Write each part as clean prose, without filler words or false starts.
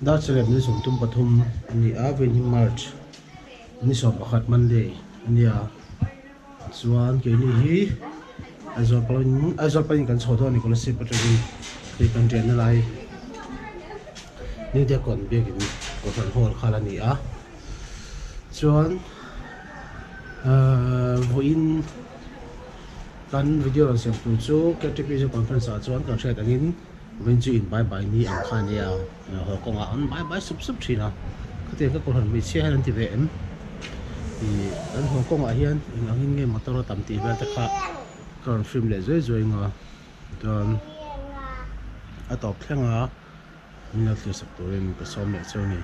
Darchilem ni 33 a ni a, vawiin hi March ni 11 Monday a nia. Chuan keini hi Aizawl pawn Aizawl panin kan chho dawn a ni Kolasib atangin hei kan riahna lai New Diakon biakin Kohhran Hall kha la ni a. Chuan ahh vawiin kan video rawn siam tur chu KTP Zo Conference ah chuan kan hriat angin vawiin chu in bye bye ni ang kha a nia haw kawngah an bye bye sup sup thin a khatiang ka kohhran hmeichhia hian an ti ve em ih kan haw kawngah hian eng angin nge motor a tam tih vel te kha ka rawn film leh zuai zuai ang a chuan a tawp thleng a. Min lo thlir sak turin ka sawm leh chu a ni.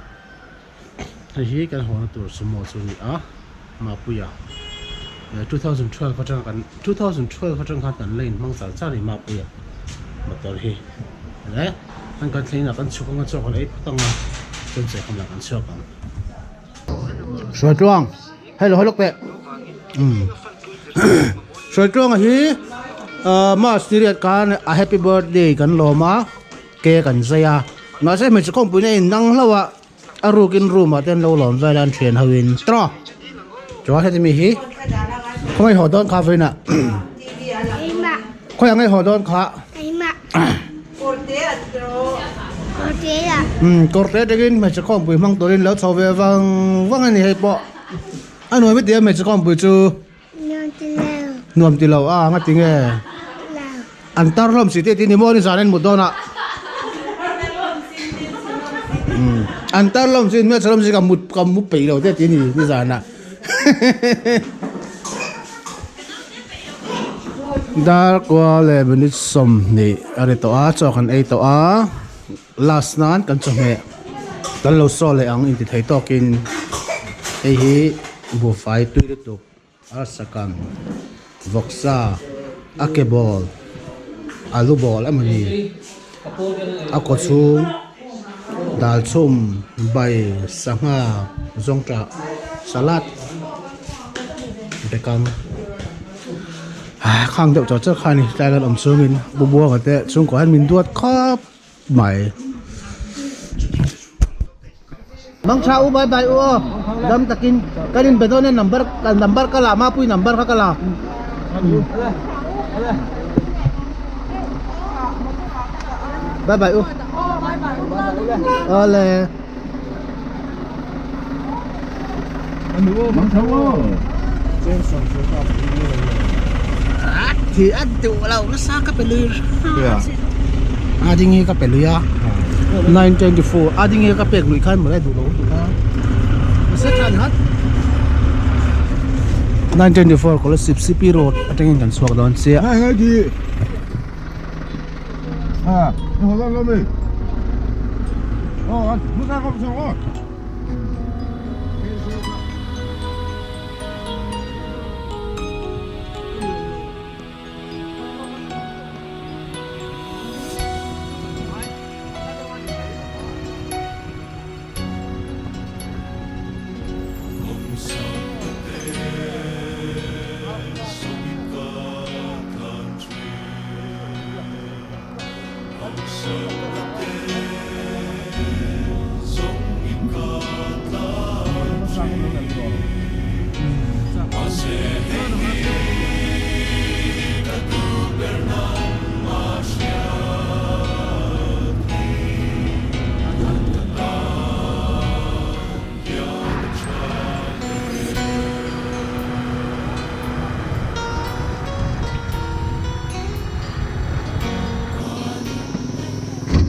Hei hi kan hawna tur sumo chu a ni a, Mapuia 2012 atanga kan 2012 atang khan kan la inhmang char char a ni Mapuia motor hi. Le an kan thleng inah kan chhuk anga chaw kan ei phawt anga chuan chei kham lah kan chhuak ang. Hruaitluang hello hello peh umm Hruaitluanga hi March ni riat khan a happy birthday kan lawm a. Ke kan zai a, mahse hmeichhe khawmpuiin a innang hlauh a, a rukin room ah te an lo lawm vel a an thian ho in tawh chuan heti mi hi khawngaih haw dawn kha vawiin ah khawi ang haw dawn kha umm kawrte atangin hmeichhe khawmpui hmang turin lo chho ve vang vang a ni hei pawh a nuam i ti a hmeichhe khawmpui chu. Nuam ti lo a nga ti nge an tar hlawm si tih tih ni maw ni zan en mut dawn ah an tar hlawm si hmel chhe hlawm si ka mut ka mu peih lo te tih ni ni zan ah dar kua leh minute 20 a ri tawh a chaw kan ei tawh a last nan kan chawhmeh kan lo saw leh ang inti thei tawkin hei hi buhfai tui lutuk. Arsakan, vawksa, a ke ball, alu ball emaw ni, a kaw chhung, dal chhum, bai, sangha, zawngtah, salad, bekang khang deuh char char kha a ni tlai kan awm chungin bubuanga te chhungkaw hian min duat khawp. Mai. Mang tha u bye bye u aw dam takin kan in be dawn e number number ka la mapui number kha ka la. Bye bye u. Awle. Mang tha u. Thì ăn tụ lâu nó xa các bên lưới. A ding hi ka pe lui a 924 a ding hi ka pek lui khan mawle duh lo tu kha se tha ni hat 924 Kolasib CP road atangin kan chhuak dawn chiah Hai hai di à nó lên lên đi ờ nó ra không sao rồi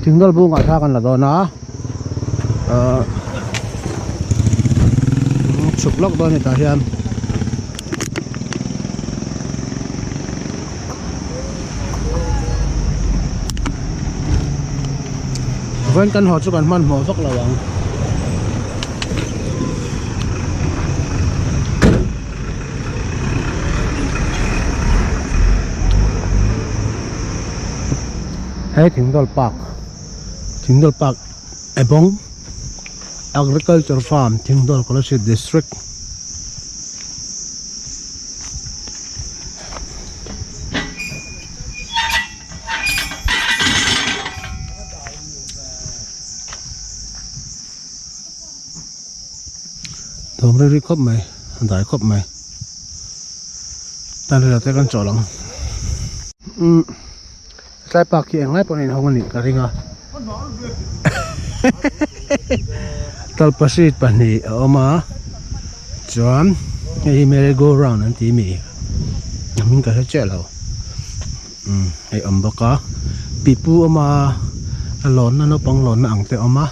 Thingdal bungah thla kan la dawn a ahh chhuk lawk dawn a ni tah hian. Vawiin kan haw chu kan hmanhmawh vak lo ang. Hei Thingdawl Park Thingdawl Park Ebawng Agriculture Farm Thingdawl Kolasib District. Thawm ri ri khawp mai a dai khawp mai tan rila te kan chawlh ang umm tlai park hi englai pawh a inhawng a nih ka ring a tawlhpahrit pahnih a awm a chuan hei hi merry go round an ti mi a hming ka hre chiah lo umm hei awm bawk a pipu a awm a a lawnna naupang lawnna ang te a awm a.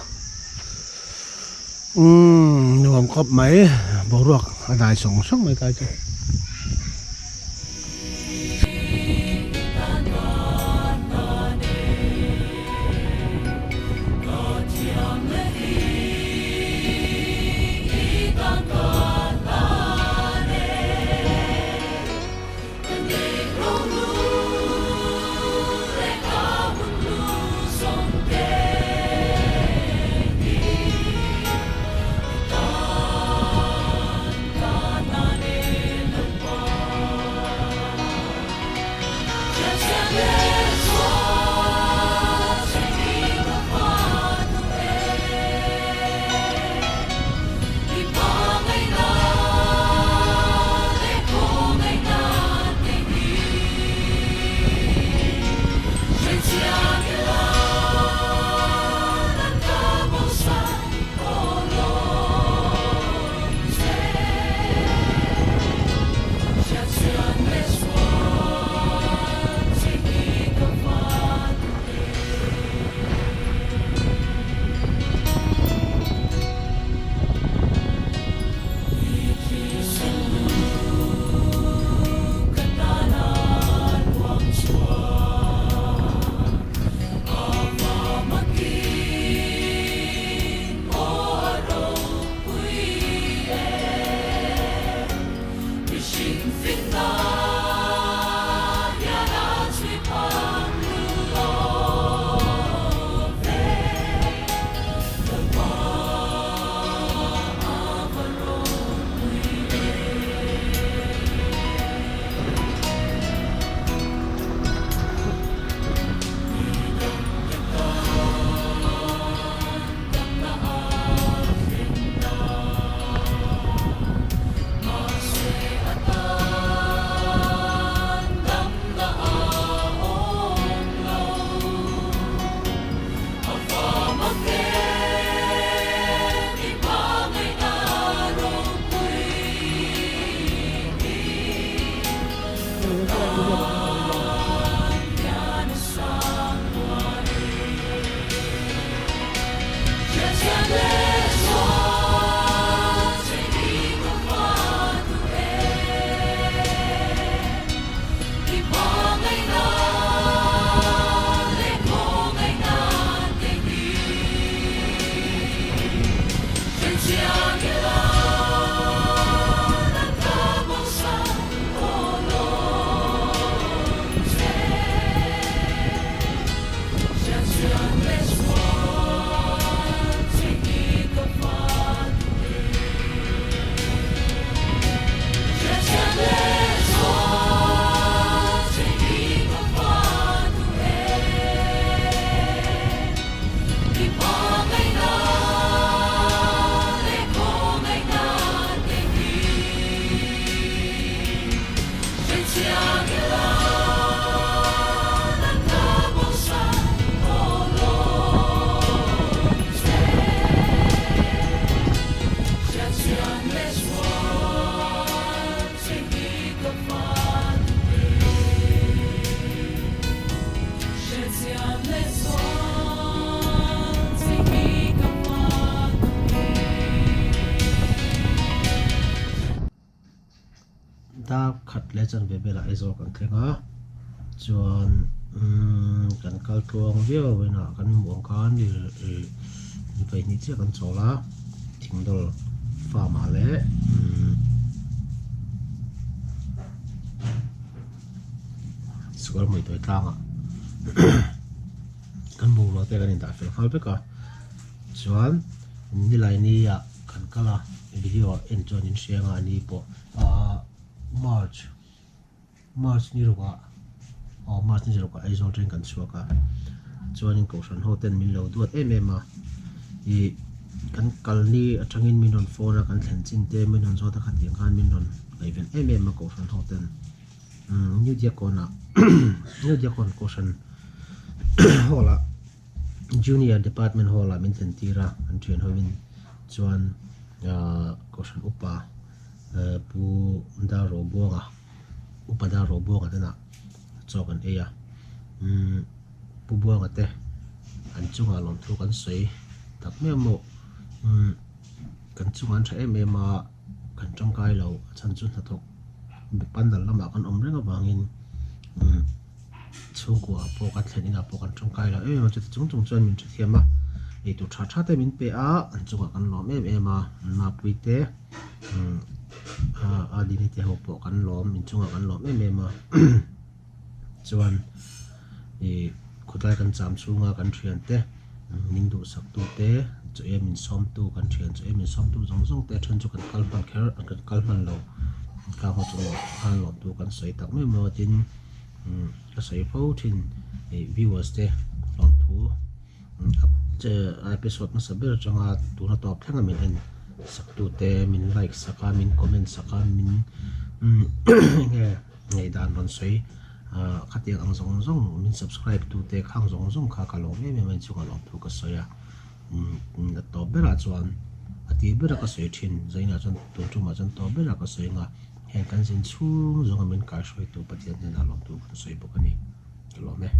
Umm nuam khawp mai boruak a dai sawng sawng mai tlai chu. Dar khat leh chanve velah Aizawl kan thleng a chuan umm kan kal tluang viau inah kan hmuh ang khan ih vawihnih chiah kan chawl a thingdawl farm ah leh umm sikawr hmui tawi tlangah kan bungrua te kan indah fel nghal vek a chuan nilai ni ah kan kal a video ah en chuan in hria anga ni pawh ahh march march ni ruk ah aw march ni ruk ah Aizawl train kan chhuak a chuanin kohhran ho ten min lo duat em em a ih. Kan kal ni atangin min rawn phone a, kan thlen chin te min rawn zawt a khatiang khan min rawn ngaihven em em a Kohhran ho ten. New Diakon ah New Diakon Kohhran hall ah Junior Department hall ah min thlen tir a an thian ho in chuan Kohhran upa Pu Darrobuanga Upa Darrobuanga ten ah chaw kan ei a Pu Buanga te an chungah lawmthu kan sawi tak meuh meuh kan chungah an tha em em a kan tangkai lo a chhan chu hnathawk pandal lamah kan awm reng avangin chhungkua ah pawh kan thlen inah pawh kan tangkai lo em em a chuti chung chung chuan min hrethiam a eitur tha tha te min pe a an chungah kan lawm em em a mapui te a dini te ho pawh kan lawm inchungah kan lawm em em a. Chuan ih khawtlai kan cham chhunga kan thiante min duhsak tu te chaw em min sawm tu kan thian chaw em min sawm tu zawng zawng te a then chu kan kal hman kher kan kal hman lo ka haw chu khan lawm tu kan sawi tak mai maw tin ka sawi fo thin ih viewers te lawm thu episode hmasa ber atanga tuna tawp thleng a min en sak tu te min like sak a min comment sak a min enge. Ngaihdan rawn sawi ah khatiang ang zawng zawng min subscribe tu te khang zawng zawng kha ka lawm em em a inchhung a lawm thu ka sawi a umm a tawp berah chuan a tir berah ka sawi thin zainah chuan tun tumah chuan tawp berah ka sawi anga heng kan zin chhung zawnga min kaihruaitu Pathian hnenah lawm thu kan sawi bawk a ni ka lawm e.